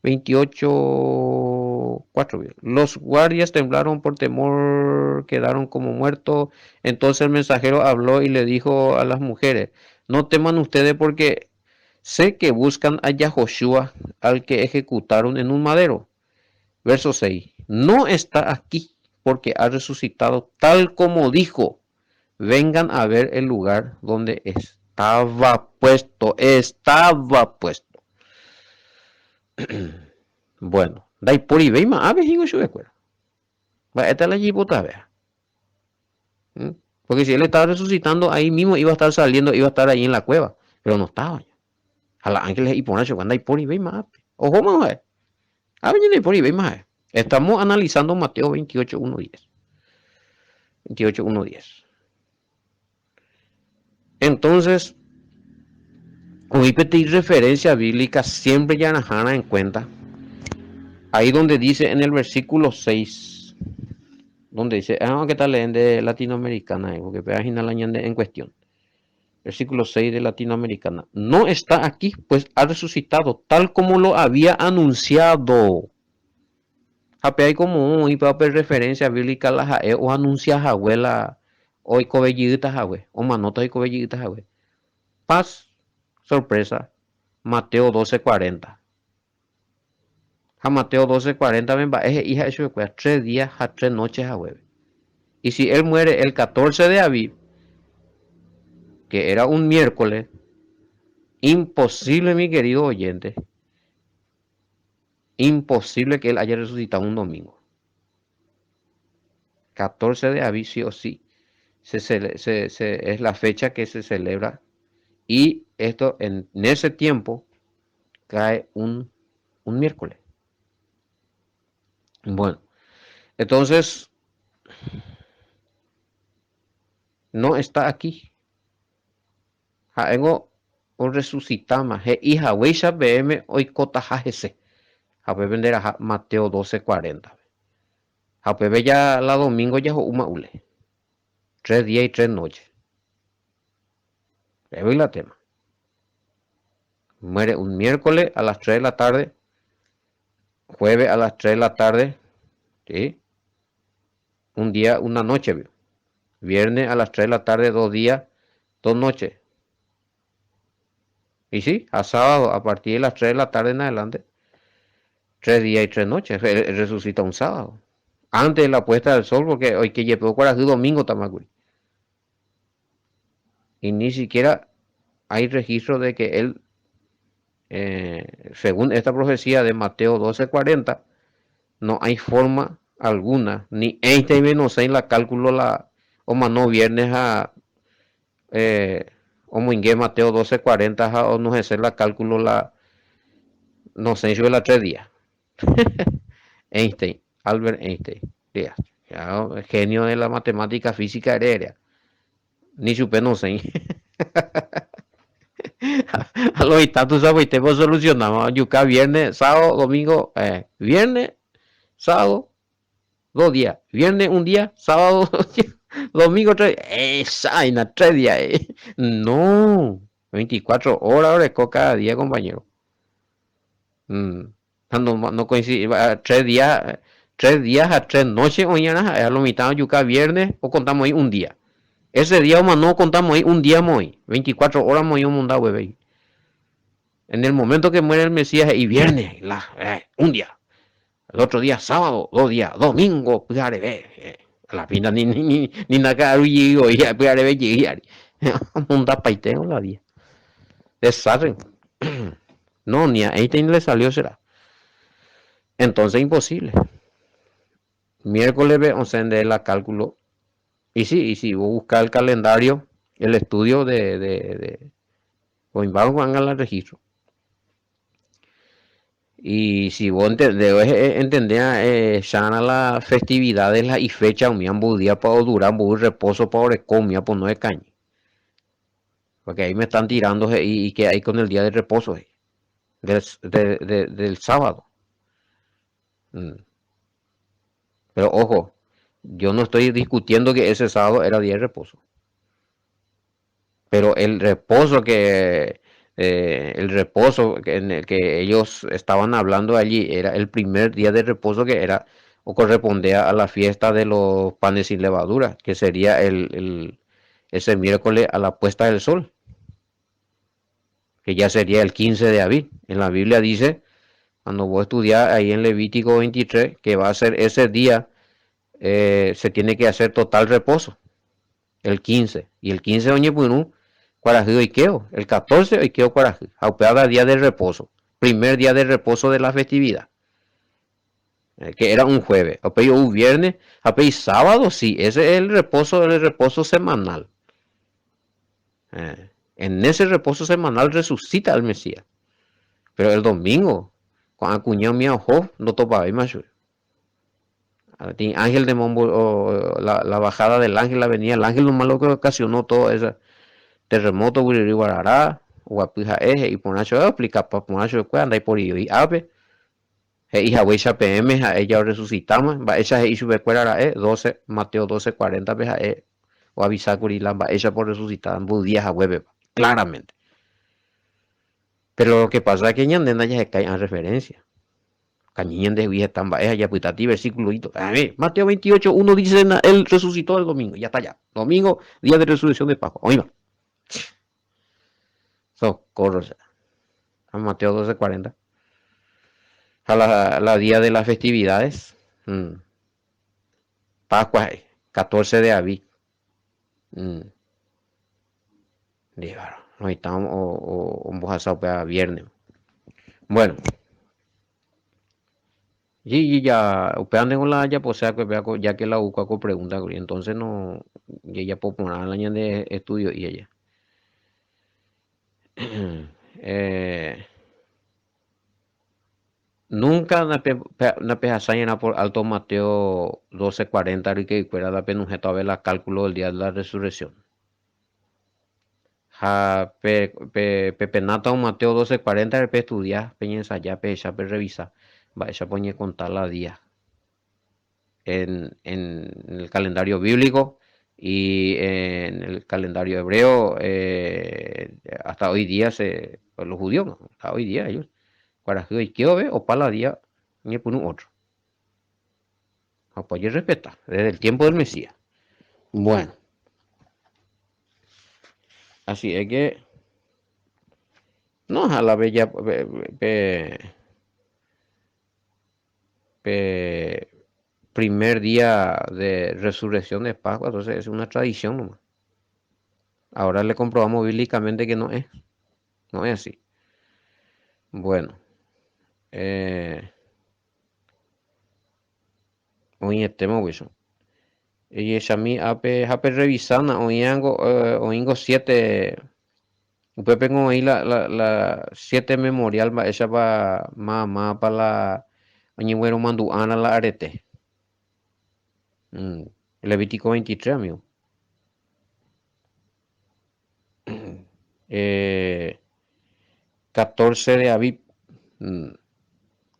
28, 4. Los guardias temblaron por temor, quedaron como muertos. Entonces el mensajero habló y le dijo a las mujeres, no teman ustedes porque sé que buscan a Yahoshua, al que ejecutaron en un madero. Verso 6. No está aquí porque ha resucitado tal como dijo. Vengan a ver el lugar donde estaba puesto. Estaba puesto. Bueno, ndaiporivéima ave he'íko chupekuéra. Mba'éta la jeipotavea. Porque si él estaba resucitando, ahí mismo iba a estar saliendo, iba a estar ahí en la cueva. Pero no estaba. Ha la ángel he'i porã chupe, ndaiporivéima ápe. Ohóma ha'e. Ave ndaiporivéima ha'e. Estamos analizando Mateo 28, 1, 10. 28, 1, 10. Entonces, oĩ peteĩ referencia bíblica siempre jarahárã en cuenta. Ahí donde dice en el versículo 6, donde dice, ah, ¿qué tal leen de Latinoamericana? Porque péva hína la ñande en cuestión. Versículo 6 de Latinoamericana. No está aquí, pues ha resucitado, tal como lo había anunciado. Ha pe como oĩ pe referencia bíblica la ha'e oanuncia hague la oikove jeýta hague, omanóta oikove jeýta hague. Paz, sorpresa, Mateo 12:40. Ha Mateo 12:40 mba'e he'i ha'e chupekuéra 3 días ha 3 noches haguépe. Y si él muere el 14 de Aviv, que era un miércoles, imposible, mi querido oyente, imposible que él haya resucitado un domingo. 14 de Aviv, sí o sí, es la fecha que se celebra y esto en ese tiempo cae un miércoles. Bueno, entonces no está aquí. Ha'éngo orresucitáma he'i haguéicha peẽme oikotaha hese. Ha upépe nderaha Mateo 12:40. Ha upépe ya la domingo jaho'úma ule. 3 días y 3 noches. Péva la tema. Muere un miércoles a las 3 de la tarde, jueves a las 3 de la tarde, ¿sí? Un día, una noche. Viernes a las 3 de la tarde, dos días, dos noches. Y sí, a sábado, a partir de las 3 de la tarde en adelante, tres días y tres noches. Él resucita un sábado. Antes de la puesta del sol, porque hoy que llegó domingo tamacuri. Y ni siquiera hay registro de que él, eh, según esta profecía de Mateo 12:40, no hay forma alguna, ni Einstein menos en la cálculo la omano viernes ha eh, omoinge Mateo 12:40 ha onohẽse la cálculo la nosẽi chupe la tres días. Einstein, Albert Einstein, genio de la matemática física ere Ni chupe nosẽi. Ha lo mitã tuichapaite osolucionáma, ojuka viernes, sábado, domingo, eh, viernes, sábado, dos días, viernes un día, sábado dos días, domingo tres días, esáina, tres días, eh. No, 24 horas oreko cada día, compañero. Mm. Ha no, no coincide, tres días, tres días ha tres noches oĩarã ha'e ha lo mitã ojuka viernes ocontamos oĩ un día. Ese día omano ocontamos oĩ un día moĩ, 24 horas moĩ omonda upépe. En el momento que muere el Mesías he'i viernes, la, eh, un día. El otro día sábado, dos días, domingo pyhareve. Eh, la pinta ni ni ni ni ndaka'aru jey voi pyhareve jey hi'ári. Omondapaite la día. Desastre. No, ni a Einstein le salió será. Entonces imposible. Miércoles osẽ nde la cálculo. Y sí, y si vos buscas el calendario, el estudio de, de, de oĩmbávo ko'ág̃a la registro. Y si vos entendés echárã la festividades la ifecha umi ambou día pa odura ambou reposo pa oreko umíva pono ekañy. Porque ahí me están tirando he'i y que hay con el día de reposo he'i. Del, de, de, del sábado. Mm. Pero ojo, yo no estoy discutiendo que ese sábado era día de reposo. Pero el reposo que eh, el reposo en el que ellos estaban hablando allí era el primer día de reposo que era o correspondía a la fiesta de los panes sin levadura, que sería el, el ese miércoles a la puesta del sol, que ya sería el 15 de abril. En la Biblia dice, cuando vos estudiás ahí en Levítico 23, que va a ser ese día, eh, se tiene que hacer total reposo, el 15. Y el 15 oñepyrũ, kuarahy oikévo, el 14 oikévo kuarahy, ha upéva día de reposo, primer día de reposo de la festividad, eh, que era un jueves, upéi ou viernes, ha upéi sábado, sí, ese es el reposo semanal. Eh, en ese reposo semanal resucita el Mesías. Pero el domingo, ko'ã kuña umi oho ndotopavéima chupe. Ángel de Mombo, la, la bajada del ángel, la venida del ángel, nomás lo que ocasionó todo ese terremoto, guyryry guarara, oguapy ha'e, he'i porã chupe, oexplicapa porã chupekuéra, ndaiporivéi ápe, he'i haguéicha peẽme ha'e ja orresucitáma, mba'éicha he'i chupekuéra ra'e, 12, Mateo 12, 40-pe ha'e oavisákuri la mba'éichapa orresucita mboy día haguépepa, claramente. Pero lo que pasa es que ñande ndajahekái ã referencia. Kañy ñandehegui heta mba'e ha japytáti versículoito. A ver, Mateo 28, 1 dice, él resucitó el domingo, ya está ya. Domingo, día de resurrección de Pascua. Oĩva. Socorro. A Mateo 12, 40. A la, la día de las festividades. Pascua, 14 de abril. Mm. Oĩta ombohasa upéva viernes. Bueno. Y ya, upéva niko la ajapose va'ekue péva ya que la oúkua ko pregunta kuri, entonces no jajapo porã la ñande estudio'i aja. Eh, nunca napehasai'arã por alto Mateo 12:40 ryke'ykuéra la penuhẽ todavía la cálculo del día de la resurrección. Ha pe, pe, pepenáta Mateo 12:40 peestudia, peñensaja, pehecha, perrevisa mba'éichapa oñeconta la día en, en el calendario bíblico Y en el calendario hebreo eh, hasta hoy día se, los judíos, hasta hoy día ellos, kuarahy oike vove opa la día oñepyrũ otro. Ha opa ojerrespeta desde el tiempo del Mesías. Bueno. Así es que no a la bella pe, pe, pe primer día de resurrección de Pascua, entonces es una tradición nomás. Ahora le comprobamos bíblicamente que no es. No es así. Bueno. Eh, oĩetéma upéicha. Ejechami ápe ha perrevisána oĩango oĩngo siete upépengo oĩ la la la siete memorial mba'éichapa máva mávapa la oñegueromandu'árã la arete. Levítico 23 amigo. 14 de Abib,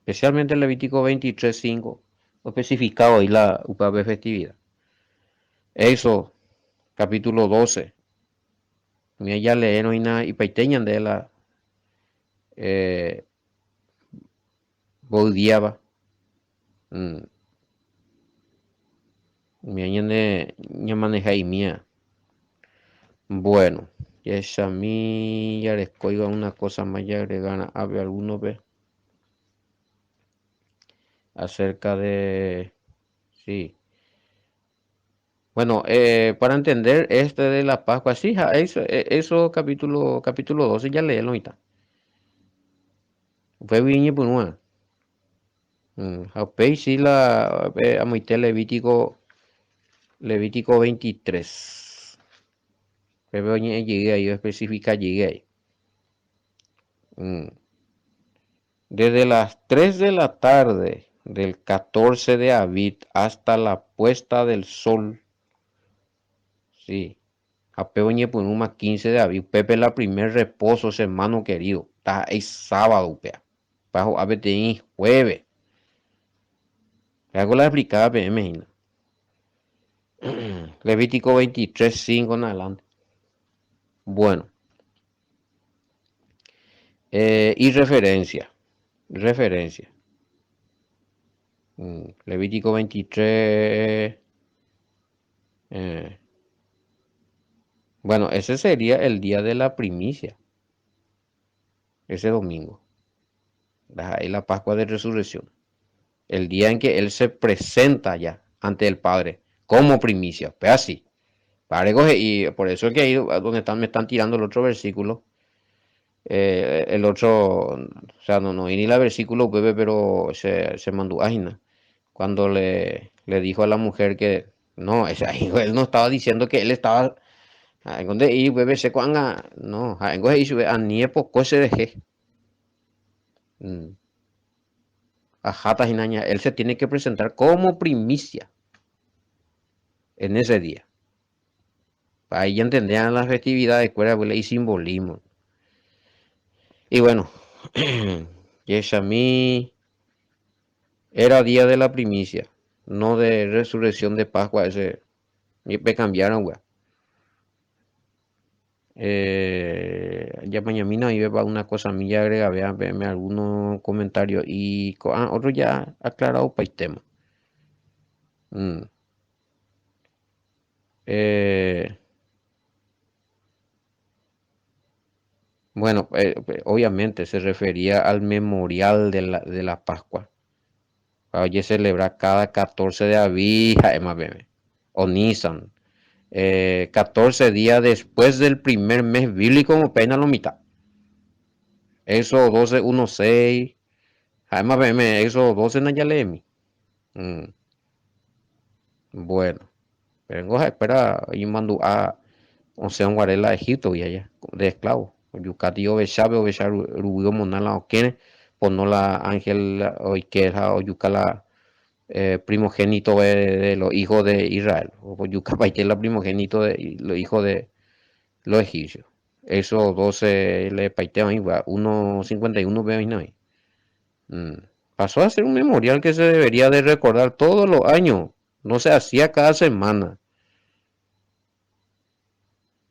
especialmente Levítico 23, 5, oespecificado ahí la upe festividad. Éxodo, capítulo 12, umi jaleérõ hína ipaite ñande la mboy díava. Umi ñane ñamaneha'imíva. Bueno, jahechami jarekóiva una cosa más jaagregarã ápe alguno-pe acerca de... Sí. Bueno, eh, para entender este de la Pascua, sí, ja, eso, eso capítulo, capítulo 12 ya leélo mitã. Upégui iñepyrũva. Ha upéi si la amoite Levítico, Levítico 23. Upépe oñe'ẽ jey ahí, oespecifika jey ahí. Desde las 3 de la tarde del 14 de Abib hasta la puesta del sol. Sí. Ha pe oñepyrũma 15 de Abib, upépe la primer reposo che hermano querido, ndaha'éi sábado upéva. Upéva ho'a peteĩ jueves. Péva ko la explicaba peẽme hína. Levítico 23, 5 en adelante. Bueno. Eh, y referencia. Referencia. Levítico 23. Eh, bueno, ese sería el día de la primicia. Ese domingo. Ahí la Pascua de Resurrección. El día en que Él se presenta ya ante el Padre como primicia. Pues así. Y por eso es que ahí donde están, me están tirando el otro versículo. Eh, el otro, o sea, no, no ni la versículo, pero se, se mandó ágina. Cuando le, le dijo a la mujer que no, ese, él no estaba diciendo que él estaba ha'éngo nde'íri upépe che ko'ág̃a no, ha'éngo he'i chupe ani epoko che rehe. Aháta hína ña, él se tiene que presentar como primicia en ese día. Ahí ya entendían las festividades kuéra y simbolismo. Y bueno, jechami era día de la primicia, no de resurrección de Pascua ese pe cambiaron wea. Eh, ya mañamina oĩvépa una cosa mi ya agregavea peẽme alguno comentario y ko'ã otro ya aclarado opaitéma. Mm. Eh, bueno, eh, obviamente se refería al memorial de la, de la Pascua. Ha ojecelebra cada 14 de Abí ha'éma peve, o Nisan, eh, 14 día después del primer mes bíblico omopéina lo mitad. Éxodo 12, 1, 6, ha'éma peve Éxodo 12 najaleemi. Mm. Bueno, pero ha'ekuéra imandu'a osẽ oguare la Egipto-gui aja, de esclavo. Ojuka tio ovechápe, ovecha ruguy omona la okẽre, pono la ángel oike ha ojuka la primogénito de los hijos de Israel. Ojukapaite la primogénito de los hijos de los egipcios. Éxodo 12 leepaite oĩ, 1:51 pe oĩne oĩ. Pasó a ser un memorial que se debería de recordar todos los años, no se hacía cada semana.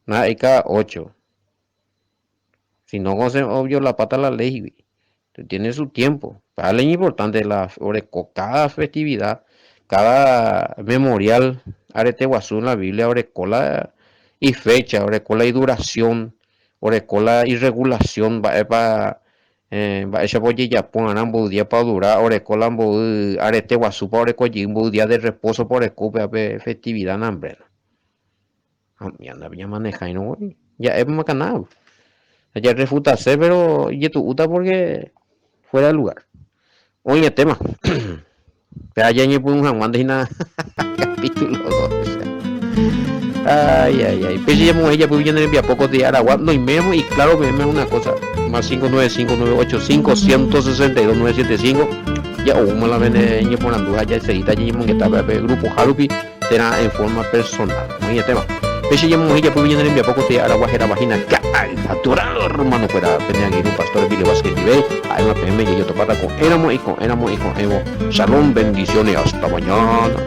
Ndaha'éi káda ócho. Si no osẽ oviolapáta la léigui. Tiene su tiempo. Péva la iñimportánte la oreko káda festividad, káda memorial arete guasu en la Biblia oreko la ifécha, oreko la iduración, oreko la irregulación mba'épa mba'éichapa ojejapo va'erã, mboy díapa odura, oreko la mboy arete guasúpa oreko jey, mboy día de repósopa oreko upéva pe festividad nambre. Ha ñande ñamaneháirõ voi, ja'éma kanágui. Ha jarrefutase péro ijetu'úta pórke fuéra de lugar. Oĩetéma. Péva jañepyrũ hag̃uánte hína capítulo 12. Ay, ay, ay. Péicha ñamog̃uahẽ japyvi ñane rembiapo ko día aragua. Noimémo iclaro peẽme una cosa. Más 595 985 162 975. Ja oúma la pene ñeporandu ha jaseguíta ñañemongeta péva pe grupo hárupi. térã en forma personal. Oĩetéva. Péicha ñamoguahẽ japyvi ñane rembiapo ko tee aragua hérava hína Ka'ay Natural, hermano-kuéra. Pene angirũ Pastor Emilio Vázquez ndive, ha'éma peẽme jajotopáta ko'ẽramo, iko'ẽramo, iko'ẽvo. Shalom, bendiciones, hasta mañana.